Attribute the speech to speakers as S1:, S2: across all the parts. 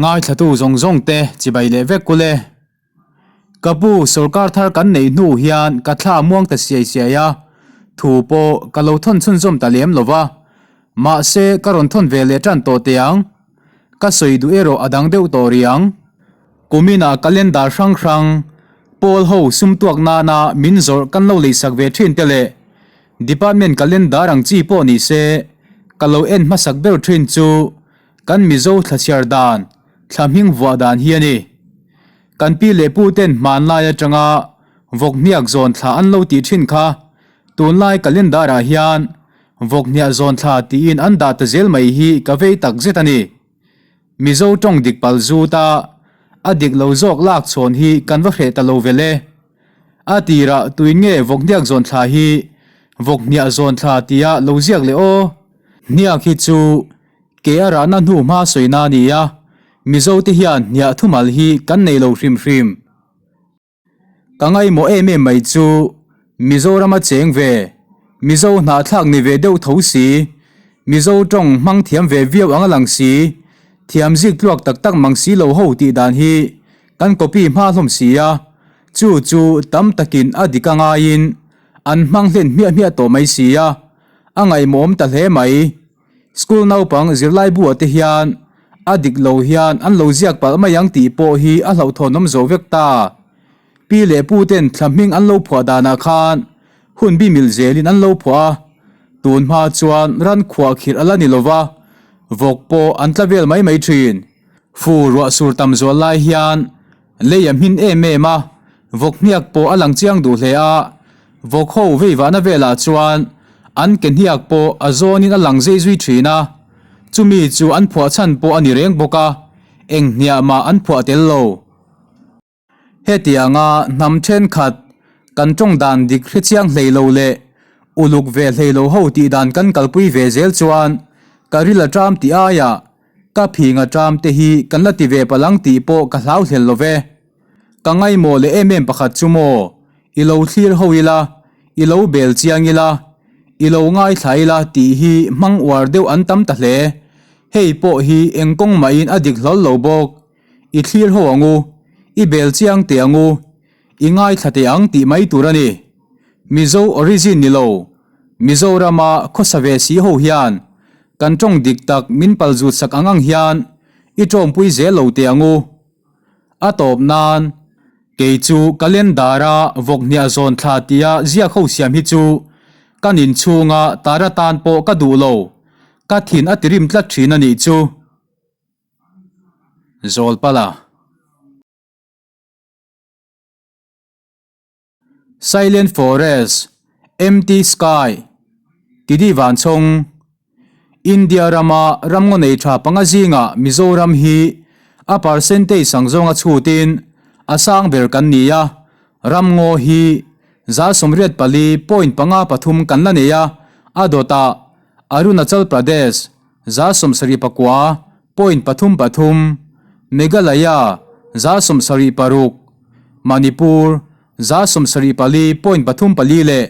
S1: Ngaithlatu zawng zawng te chibai leh vek kul e. Ka pu sorkar thar kan neih hnu hian ka thla muang ta siai siai a, thu pawh ka lo thawn chhunzawm ta lem lo va. Mahse ka rawn thawn ve leh tan tawh teh ang. Ka sawi duh erawh a dang deuh tawh rih ang. Kuminah calendar hrang hrang, pawl ho sum tuak nana min zawrh kan lo leisak ve thin te leh department calendar ang chi pawh ni se ka lo en hmasak ber thin chu Kan Mizo thlachhiar dan, thla hming vuah dan hi a ni. Kan pi leh pu ten hmanlai atanga vawkhniak zawn thla an lo tih thin kha tunlai calendar ah hian vawkhniah zawn thla tiin an dah ta zel mai hi ka vei tak zet a ni. Mizo tawng dik pal zut a, a dik lo zawk lak chhawn hi kan va hreh ta lo vel e. A tirah tuin nge vawkhniak zawn thla hi vawkhniah zawn thla tia lo ziak leh aw? Hniak hi chu Ke a rahna hnu hma sawina a ni a, Mizo te hian hniah thumal hi kan nei lo hrim hrim. Ka ngaimawh em em mai chu Mizorama cheng ve, Mizo hnahthlak ni ve deuh tho si, Mizo tawng hmang thiam ve viau ang a lang si, thiam zik tluak tak tak mang si lo ho tih dan hi kan copy hma hlawm si a, chu chu tam takin a dik a ngaiin an hmang hlen hmiah hmiah tawh mai si a, a ngaihmawm ta hle mai. School naupang zirlai buah te hian a dik lo hian an lo ziak palh mai ang tih pawh hi a hlauhthawnawm zo vek ta. Pi leh pu ten thla hming an lo phuah danah khan hun bi mil zelin an lo phuah a, tun hma chuan ran khuah khirh a la ni lova, vawk pawh an tla vel mai mai thin. Fu ruah sur tam zual lai hian lei a hmin em em a, vawk hniak pawh a lang chiang duh hle a, vawk ho veivahna velah chuan an ke hniak pawh a zawnin a lang zei zui thin a, chumi chu an phuah chhan pawh a ni reng bawk a, eng hniah mah an phuah tel lo. Hetianga hnam thenkhat kan tawng dan dik hre chiang hlei lo leh uluk ve hlei lo ho tih dan kan kalpui ve zel chuan ka ril a ṭam tih aiah ka phing a ṭam te hi kan la ti ve palang tih pawh ka hlau hlel lo ve. Ka ngaimawh leh em em pakhat chu maw, i lo thlir ho ila, i lo bel chiang ila, i lo ngaithla ila tih hi hmang uar deuh an tam ta hle. Hei pawh hi eng kawng mahin a dik hlawl lo bawk. I thlir ho ang u, i bel chiang teh ang u, i ngaithla teh ang tih mai tur a ni. Mizo origin ni lo, Mizorama khawsa ve si ho hian kan tawng dik tak min pal zut sak ang ang hian i tawngpui zel lo teh ang u. A tawp nan, kei chu calendar-a vawkhniah zawn thla tia ziak ho siam hi chu ka nin chhunga tar atan pawh ka duh lo, ka thin a tirim tlat thin a nih chu. Zawlpala. Silent Forest, Empty Sky, Tidi Vanchhawng, India rama ramngaw nei tha panga zingah Mizoram hi a percentage ang zawnga chhutin a sang ber kan ni a, ramngaw hi 84.53 kan la nei a, a dawtah Arunachal Pradesh 79.33, Meghalaya 76, Manipur 74.34 leh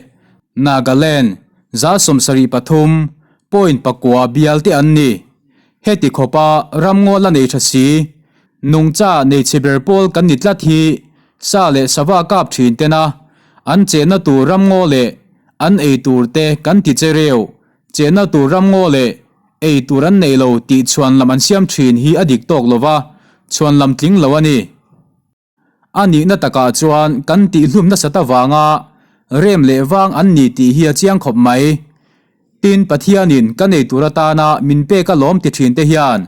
S1: Nagaland 73.9 bial te an ni. Heti khawpa ramngaw la nei tha si, nungcha nei chhe ber pawl kan ni tlat hi sa leh sava kap thin tena an chenna tur ramngaw leh an ei tur te kan ti che reuh. Chenna tur ramngaw leh ei tur an nei lo tih chhuan lam an siam thin hi a dik tawk lo va, chhuan lam tling lo a ni. A nihna takah chuan kan tihhlum nasat avanga rem leh vang an ni tih hi a chiang khawp mai. Tin, Pathianin ka nei tur atana min pek a lawm ti thin te hian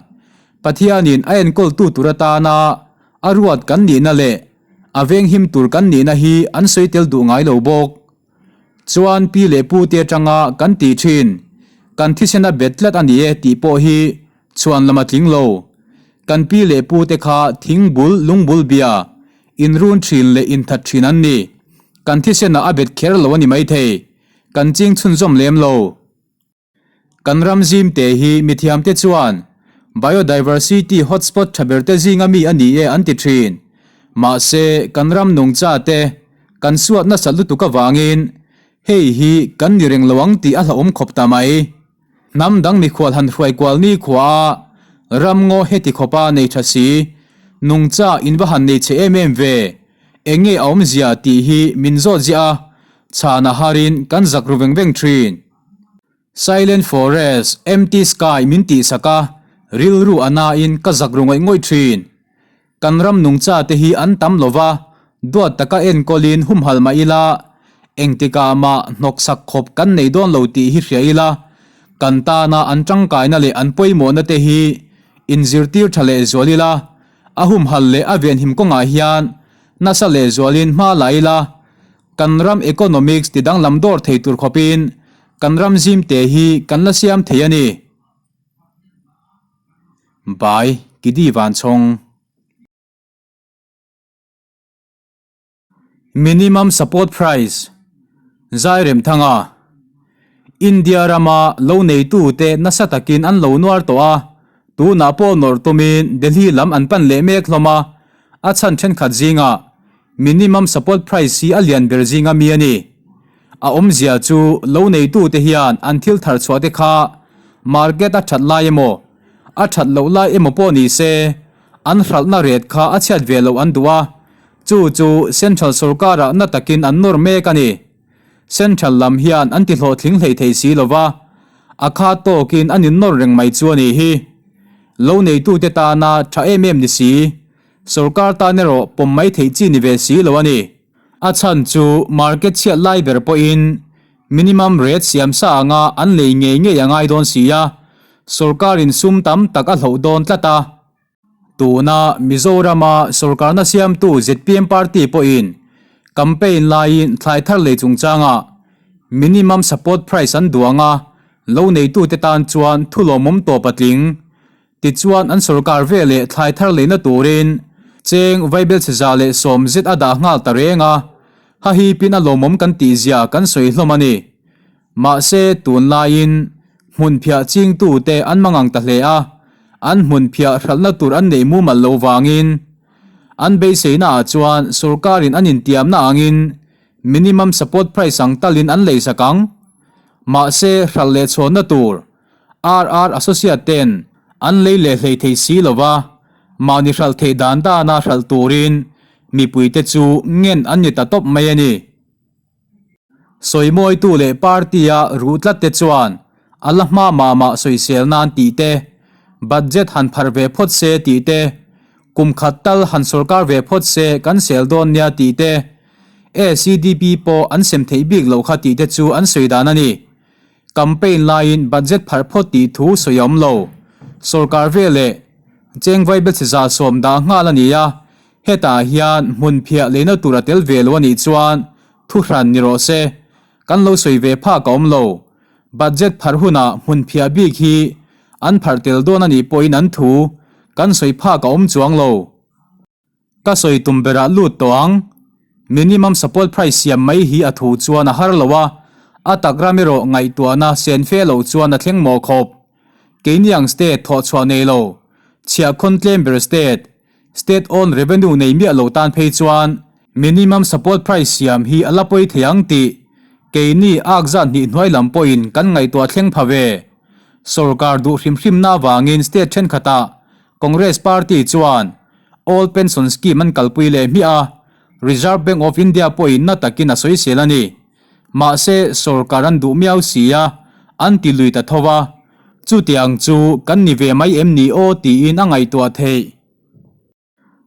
S1: Pathianin a enkawltu tur atana a ruat kan nihna leh a venghim tur kan nihna hi an sawi tel duh ngai lo bawk. Chuan pi leh pu te atanga kan tih thin, kan thisen a bet tlat a ni e tih pawh hi chhuan lam a tling lo. Kan pi leh pu te kha thing bul lung bul bia, inrun thin leh inthat thin an ni. Kan thisen ah a bet kher lo a ni maithei, kan ching chhunzawm lem lo. Kan ram zim te hi mithiamte chuan biodiversity hotspot tha berte zinga mi a ni e an ti thin. Mahse, kan ram nungcha te kan suat nasat lutuk avangin hei hi kan ni reng lo ang tih a hlauhawm khawp ta mai. Hnam dang mikhual han hruai kual ni khuaa Ramngaw heti khawpa nei tha si, nungcha in va han nei che em em ve, eng nge a awmzia tih hi min zawt ziah a, chhan a harin kan zak ru veng veng thin. Silent forest, empty sky min tihsak a, rilru a nain ka zak ru ngawih ngawih thin. Kan ram nungcha te hi an tam lo va, duat taka enkawlin humhalh mah ila, engtikah mah hnawksak khawp kan nei dawn lo tih hi hria ila, kan tana an tangkaina leh an pawimawhna te hi inzirtir tha leh zual ila, a humhalh leh a venhim kawngah hian nasa leh zualin hma la ila, kan ram economics ti danglam dawr thei tur khawpin kan ram zimte hi kan la siam thei a ni. Bai Kidi Vanchhawng. Minimum Support Price, Zairemthanga, India rama lo neitute nasa takin an lo nuar tawh a, tunah pawh nawrh tumin Delhi lam an pan leh mek hlawm a, a chhan thenkhat zingah Minimum Support Price hi a lian ber zinga mi a ni. A awmzia chu lo neitute hian an thil thar chhuah te kha market a that lai emaw, a that loh lai emaw pawh ni se, an hralhna rate kha a chhiat ve loh an duh a, chu chu Central sorkarah na takin an nawr mek a ni. Central lam hian an ti hlawhtling hlei thei si lo va, a kha tawkin an innawr reng mai chu a ni hi. Lo neitute tana tha em em ni si, Sorkar tan erawh pawm mai theih chi ni ve si lo a ni. A chhan chu market chhiat lai ber pawhin minimum rate siam sa anga an lei ngei ngei a ngai dawn si a, sorkarin sum tam tak a hloh dawn tlat a. Tuna Mizorama sorkarna siamtu zpm party pawhin campaign laiin thlai thar lei chungchangah minimum support price an duang a, lo neitute tan chuan thu lawmawm tawp a tling. Tichuan an sorkar ve leh thlai thar leina turin cheng vaibelchhe 110 zet a dah nghal ta reng a, hahipin a lawmawm kan tih zia kan sawi hlawm a ni. Mahse tunlaiin hmunphiah chingtute an mangang ta hle a, an hmunphiah hralhna tur an neih mumal lo vangin an beiseina ah chuan sorkarin an intiamna angin minimum support price ang talin an leisak ang. Mahse hralh leh chhawnna tur RR Associate ten an lei leh hlei thei si lo va, mahni hralh theih dan dana hralh turin mipuite chu ngen an ni ta tawp mai a ni. Sawimawitu leh party-a ruh tlat te chuan a la hma mah mah sawisel nan tih te, budget han pharh ve phawt se tih te, kum khat tal han sawrkar ve phawt se kan sel dawn nia tih te, ACDP pawh an sem theih bik loh kha tih te chu an sawi dan a ni. Campaign laiin budget pharh phawt tih thu sawi a awm lo. Sorkar veleh cheng vaibelchhe 110 dah nghal a ni a, hetah hian hmun phiah leina tur a tel ve lo a nih chuan thu hran ni rawh se. Kan lo sawi ve phak a awm lo. Budget pharh hunah hmun phiah bik hi an pharh tel dawn a nih pawhin an thu kan sawi phak a awm chuang lo. Ka sawi tum berah lut tawh ang. Minimum support price siam mai hi a thu chuan a har lo a, a tak ram erawh ngaihtuahna sen fe loh chuan a thleng mawh khawp. Keini ang state thawh chhuah nei lo, chhiahkhawn tlem ber state, state owned revenue nei miah lo tan phei chuan minimum support price siam hi a la pawi thei ang tih keini ak zat hnih hnuai lam pawhin kan ngaihtuah thleng pha ve. Sorkar duh hrim hrimna avangin state thenkhatah Congress party chuan Old Pension Scheme an kalpui leh hmiah a, Reserve Bank of India pawhin na takin a sawisel a ni. Mahse, sorkar an duh miau si a, an ti lui ta tho a. Chutiang chu kan ni ve mai em ni aw tiin a ngaihtuah theih.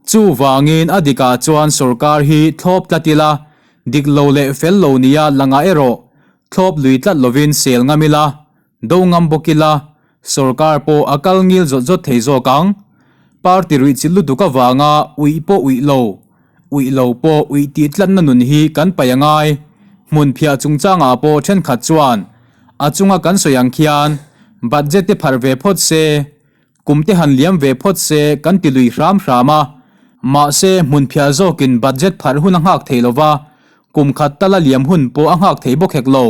S1: Chuvangin a dikah chuan sorkar hi thlawp tlat ila, dik lo leh fel lo nia langah erawh thlawp lui tlat lovin sel ngam ila, Do ngam bawk ila, sorkar pawh a kal ngil zawt zawt thei zawk ang. Party ruih chilh lutuk avanga uih pawh uih lo, uih lo pawh uih tih tlatna nun hi kan paih a ngai. Hmun phiah chungchangah pawh thenkhat chuan a chunga kan sawi ang khian budget te pharh ve phawt se, Kum te han liam ve phawt se kan ti lui hram hram a, mahse hmun phiah zawkin budget pharh hun a nghak thei lo va, kum khat tala liam hun pawh a nghak thei bawk hek lo.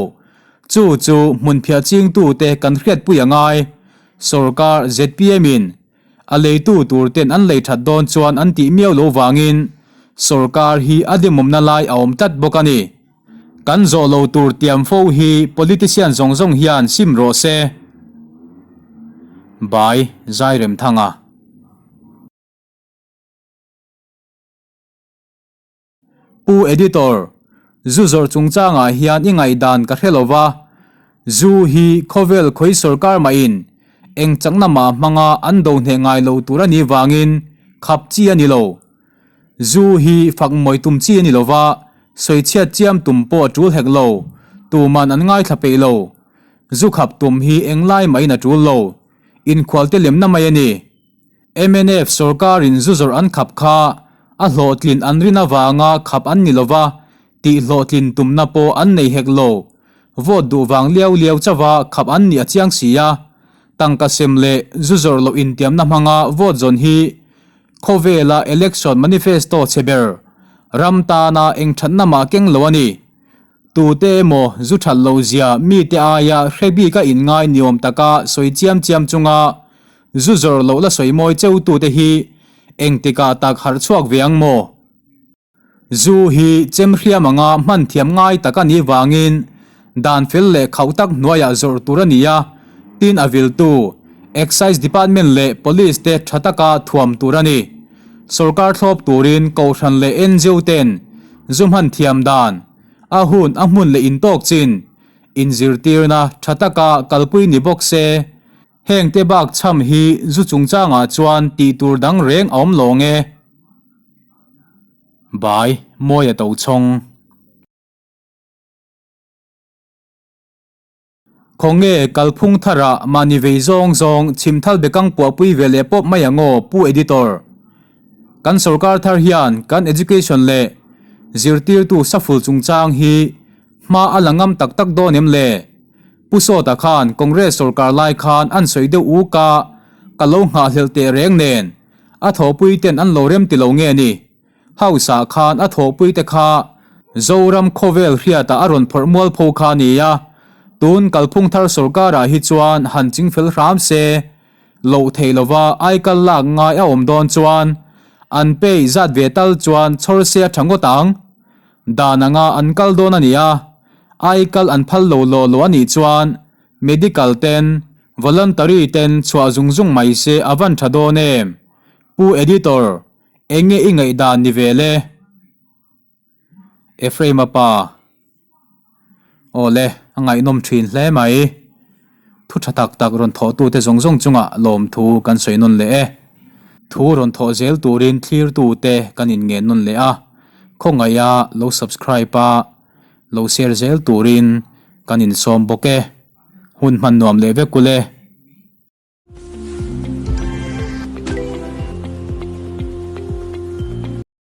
S1: Chu chu hmun phiah chingtute kan hriatpui a ngai. Sorkar zpm in a leitu tur ten an lei that dawn chuan an tih miau lo vangin sorkar hi a demawmna lai a awm tlat bawk a ni. Kan zawh lo tur tiam fo hi politician zawng zawng hian sim rawh se. By Zairemthanga. Pu Editor, zu zawrh chungchangah hian i ngaihdan ka hre lo va, zu hi khawvel khawi sawrkar mahin eng chakna mah hmanga an do hneh ngai lo tur a nih vangin khap chi a ni lo. Zu hi fak mawi tum chi a ni lo va, sawichhiat chiam tum pawh a tul hek lo, tuman an ngaithla peih lo. Zu khap tum hi englai mahin a tul lo, inkhualte lemna mai a ni. Mnf sorkarin zu zawrh an khap kha a hlawhtlin an rin avanga khap an ni lova, tih hlawhtlin tumna pawh an nei hek lo. Vote duh vang liau liau chauha khap an nih a chiang si a, tangka sem leh zu zawrh loh intiamna hmanga vote zawn hi khawvela election manifesto chhe ber ram tana eng thatna mah keng lo a ni. Tute emaw zu that lo zia mite aia hre bika inngai niawm taka sawi chiam chiam chunga Zu zawrh loh la sawi mawi cheu tute hi engtikah tak harh chhuak ve ang maw? Zu hi chem hriam anga hman thiam ngai tak a nih vangin dan fel leh khauh tak hnuaiah zawrh tur a ni a, tin a viltu Excise Department leh Police te tha taka thuam tur a ni. Sorkar thlawp turin Kohhran leh ngo ten zu hman thiam dan, a hun a hmun leh intawk chin inzirtirna tha taka kalpui ni bawk se. Heng te bak chham hi zu chungchangah chuan tih tur dang reng a awm lawng e. Bai, Mawi a to chhawng. Khawnge kalphung tharah mahni vei zawng zawng chhimthal bekang puahpui ve leh pawp mai ang aw Pu Editor. Kan sorkar thar hian kan education leh zirtirtu saful chungchang hi hma a la ngam tak tak dawn em le? Pu Sawta khan Congress sorkar lai khan an sawi deuh uk a, ka lo nghahhlelh teh reng nen a thawhpui ten an lo rem ti lo nge ni? House ah khan a thawhpui te kha Zoram khawvel hriatah a rawn phawrh mual pho kha a ni a, tun kalphung thar sorkar ah hi chuan han chingfel hram se, loh theih lova aikal lak ngai a awm dawn chuan an pay zat ve tal chuan chhawr se a tha ngawt ang. Dan anga an kal dawn a ni a, aikal an phal lo law law a nih chuan medical ten voluntary ten chhuah zung zung mai se a van tha dawn em? Pu Editor, eng nge i ngaihdan ni ve le? Ephraim-a pa. Awle, a ngaihnawm thin hle mai. Thu tha tak tak rawn thawhtute zawng zawng chungah lawmthu kan sawi nawn leh e. Thu rawn thawh zel turin thlirtute kan inngen nawn leh a, khawngaih a lo subscribe a, lo share zel turin kan insawm bawk e. Hun hman nuam leh vek ule.